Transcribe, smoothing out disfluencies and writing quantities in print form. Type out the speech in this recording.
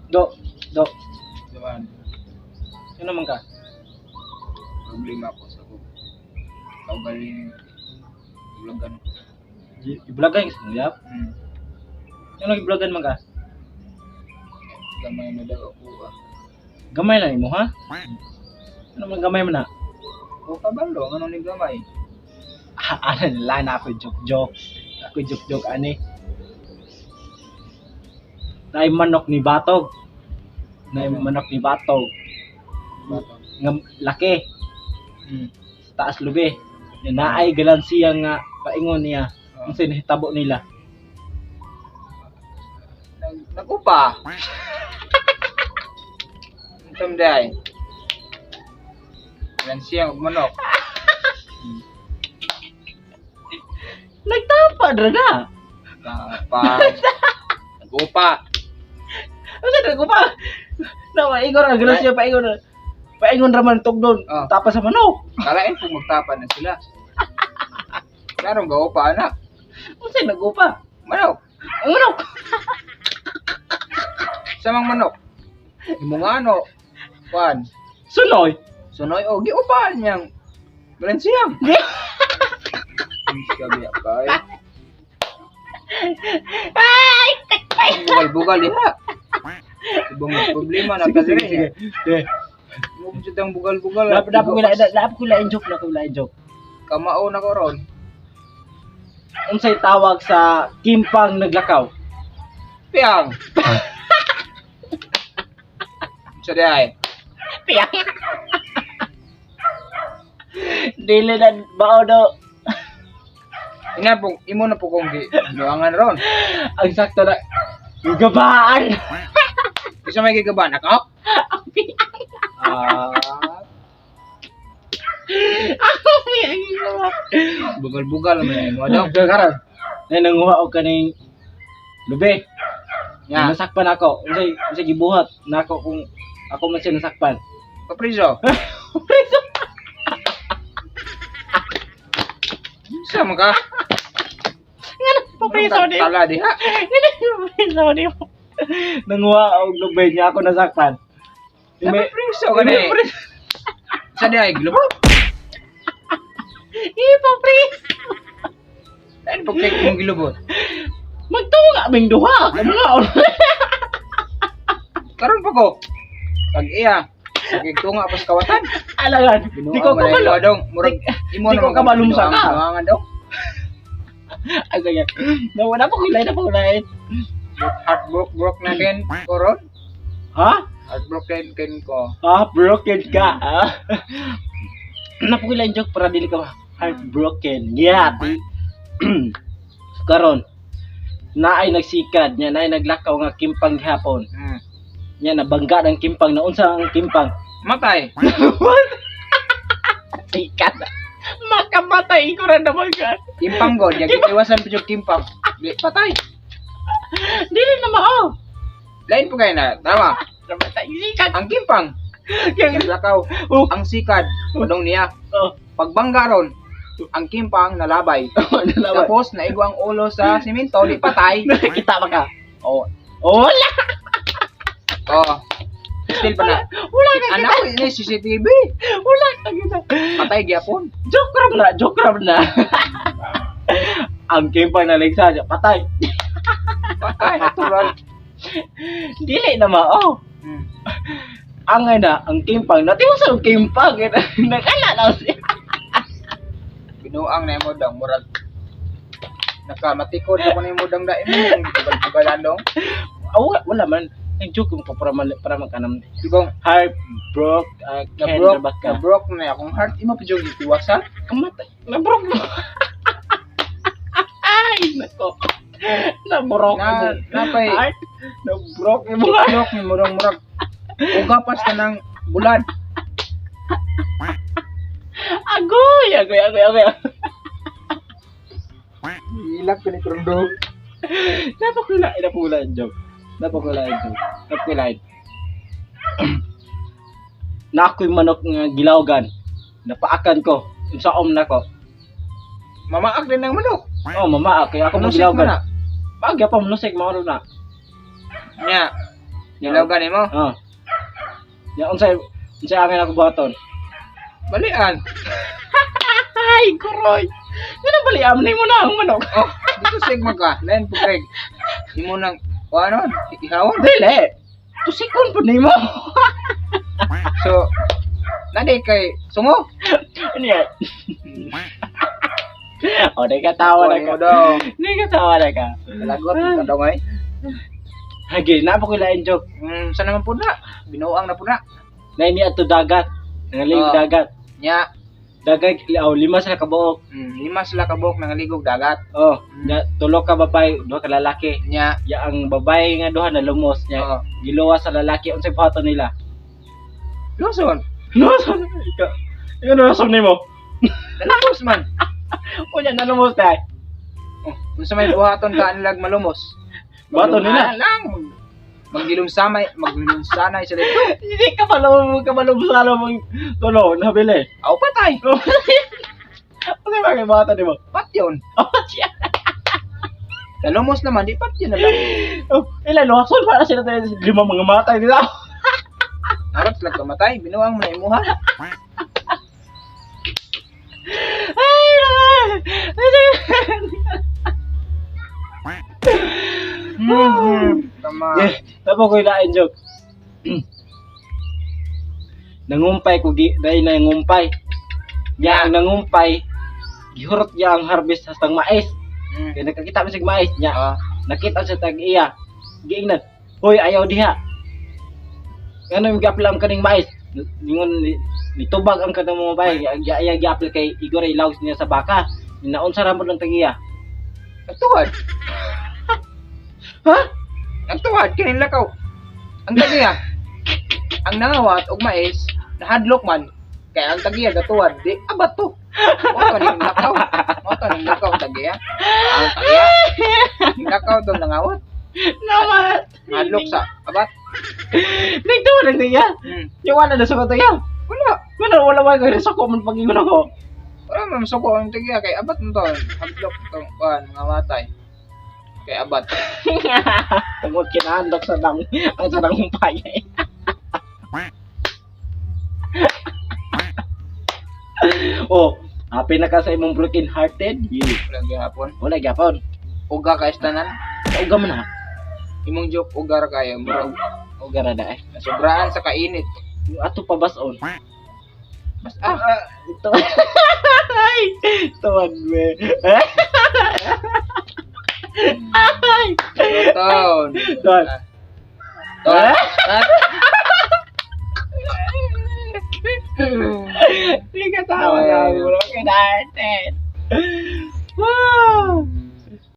Do, do, Naman, ano man ka? Problema ko sa kong kaugaling ulagan. Iblagan ka sa uyab? Hmm. Ano iblagan man ka? Gamay na daw ako ah. Gamay lang imo ha? Ano man gamay man na? O kabalo, ano ni gamay? Ah, ano nila na ako joke joke. Ako joke joke ani. Naay manok ni Batog. Naay manok ni Batog. Bato. Nga laki, taas lubi. Naay galansiya nga paingon niya. Oh. Ang sinahitabo nila. Nag-upa. Ang day. Lansiyang ug manok. Nagtapa dra na. Tapa. Nag-upa. Ano sa ko pa? Na paingon ang galansiya paingon. Paingon ra man tugdon. Oh. Tapa sa manok. Kalain kung magtapa na sila. Klarong gaupa anak. Unsay nagupa? Manok. Ang manok. Sa mang manok. Imong ano. Kuan. Sunoy. Sunoy o giupahan niyang Balansiyang. Sabi ka eh. Ay, takpay. Bugal-bugal diha. Ibang problema na Sige, kasi sige, sige. Sige. Mo jud ang bugal-bugal. Dapat dapat ko dapat ko lain joke, dapat ko lain joke. Kamao na ko ron. Unsay tawag sa kimpang naglakaw? Piang. Sa di ay. Piyang. Dili na bao do. Ina po imo na po kong gi luangan ron. Ang sakto na gabaan. Isa may gigaban ako? Ah, bugal-bugal man imo daw. Karon. Nay nanguha og kaning lubi. Nya, Nasakpan ako. Unsay unsay gibuhat nako kung ako man siya nasakpan? papriso. Preso. Sa man ka? Ngano papreso ni? Tala diha. Ngano papreso ni? Nanguha og lubi niya ako nasakpan. May priso ka ni. Sa di ay gilubot. Ipapreso. Dahil po kay mong gilubot. Magtunga ming duha. Kamo nga. Karon pa ko. Pag iya, nagigtunga pas kawatan. Alagan. Di ko kabalo. Dong, murag imo di ko kabalo sa ka. Binuangan dong. Ay sige. Nawala po kulay na po kulay. Heartbroke broke na ken koron. Ha? Heartbroken ken ko. Ah, broken ka. Ah. Napakilay joke para dili ka heartbroken. Yeah. Karon naay nagsikad niya, naay naglakaw nga kimpang gihapon. Niya nabangga ng kimpang na unsa ang kimpang? Matay. Sikat. Makamatay ko ra naman ka. Kimpang god, yag iwasan pa jud kimpang. Di patay. Dili na mao. Lain po kay na. Tama. Namatay sikat. Ang kimpang, Yang lakaw. Oh. Ang sikad, padong niya. Oh, Pagbangga ron, ang kimpang nalabay. nalaman. Tapos naigo ang ulo sa simento, di patay. Nakita ba ka? Oh, Wala. oh. Still pa na. Wala ka. Anak ko ini CCTV. Wala ka kita. Patay gyapon. Joke ram na, joke ram na. Ang kimpang naligsa siya, patay. Patay natural. Dili na mao. Ang na, ang kimpang, natiwas ang kimpang. Nagala lang siya. Binuang na imo dong murag nakamatikod ako na imo dong da imo bugal-bugalan dong. Ah, wala, wala man. Nag-joke mo ko para, para magkanam. Ibong Heart broke, na ken broke ba ka? na broke na akong heart imo pa jud gitiwasan. Kamatay. Na-broke mo. Ay, nako. Na-broke Na mo. napay Heart. Na-broke mo. Heart. broke ni murag murag ugapas ka ng bulan. Agoy, agoy, agoy, agoy. Ilak ko ni Krondong. Napakula, napakula ang joke. Napakula ang joke. Napakula. Na ako'y manok nga gilawgan. Napaakan ko. Unsa om nako. Mamaak din ng manok. Oh, mama, kaya ako Manusik mo man gilawgan. na. Bagya pa manusik mao na. Nya. Nilawgan nimo. Oh. Ya unsay unsay angay ako buhaton? Balian. Ay, kuroy. Ngano bali am nimo na ang manok? Oh, dito sigma ka. Lain po kay imo nang o ano, ihawon. Dili. Tusikon po nimo. So, nadi kay sungo. Ano yan? O, di ka tawa na ka. Mo daw. Di ka tawa na ka. Lagot ka daw ngay. Hagi, na po ko lain joke. Sa naman po na. Binuang na po na. Na ini ato dagat. Nangalig Ah. dagat. Nya, Dagat, aw, lima sila kabuok. Lima sila kabuok nangaligog dagat. Oh, na, tulo ka babae, duha ka lalaki. Nya, Ya ang babae nga duha na lumos nya. oh, Giluwas sa lalaki unsay buhaton nila? Luzon. Luwason. Ikaw, ikaw na nimo. Nalumos man. Unya na lumos tay. Oh, unsa may buhaton ka nilag malumos. Buhaton nila. Maglum- lang. Maglilumsamay, maglilumsanay sila dito. Hindi ka pala ka malumsalo mong tulo nabili. Aw patay. Unsay mga buhaton nimo? Pat yun. Oh, siya. Nalumos naman, di pat yun na lang. Oh, ilan luwason para sila tayo lima mga matay nila. Arot sila kamatay, binuang mo na imuha. Ay, naman. Tama. Yeah, tapos ko ilain joke. Nangumpay ko gi dahil nangumpay. Ya ang nangumpay gihurot niya ang harvest hastang mais. Kaya nakakita mi sig mais niya. Ah, Nakita sa tag iya. Giingnan, "Hoy, ayaw diha." Ngano yung giapla ang kaning mais? Ningon ni, nitubag ang kanang mga bay, iya giapla kay Igor ay laos niya sa baka. Naunsa ra mo ng tag iya. Nagtuwad. Ha? Nagtuwad kini lakaw. Ang tagiya. Ang nangawat og mais, nahadlok man. Kaya ang tagiya gatuwad, di abat to. Mo to ning lakaw. Mo to ning lakaw tagiya. Ang tagiya. Ning lakaw to nangawat. Namat. Nahadlok sa abat. Nagtuwad ang iya. Yung wala na sa kataya. Wala. Wala wala ba kay sa ko man pagingon ako. Wala man suko ang tagiya kay abat mo to. Hadlok tong kuan mga matay. Kay abat. Tungod kinahandok sa dang ang sa dang payay. Oh, happy na ka sa imong broken hearted? You. Wala gihapon. Wala gyapon. Uga ka istanan. Uga man ha. Imong joke uga ra kayo. Murag Uga ra da eh. nasobraan sa kainit. Yung ato pa bason. Bas ah, Ah, ito. Ay, tuwad me. Ay. Taon. Tuwad. Taon. Ah. Hindi ka tawa na broken hearted. Wow.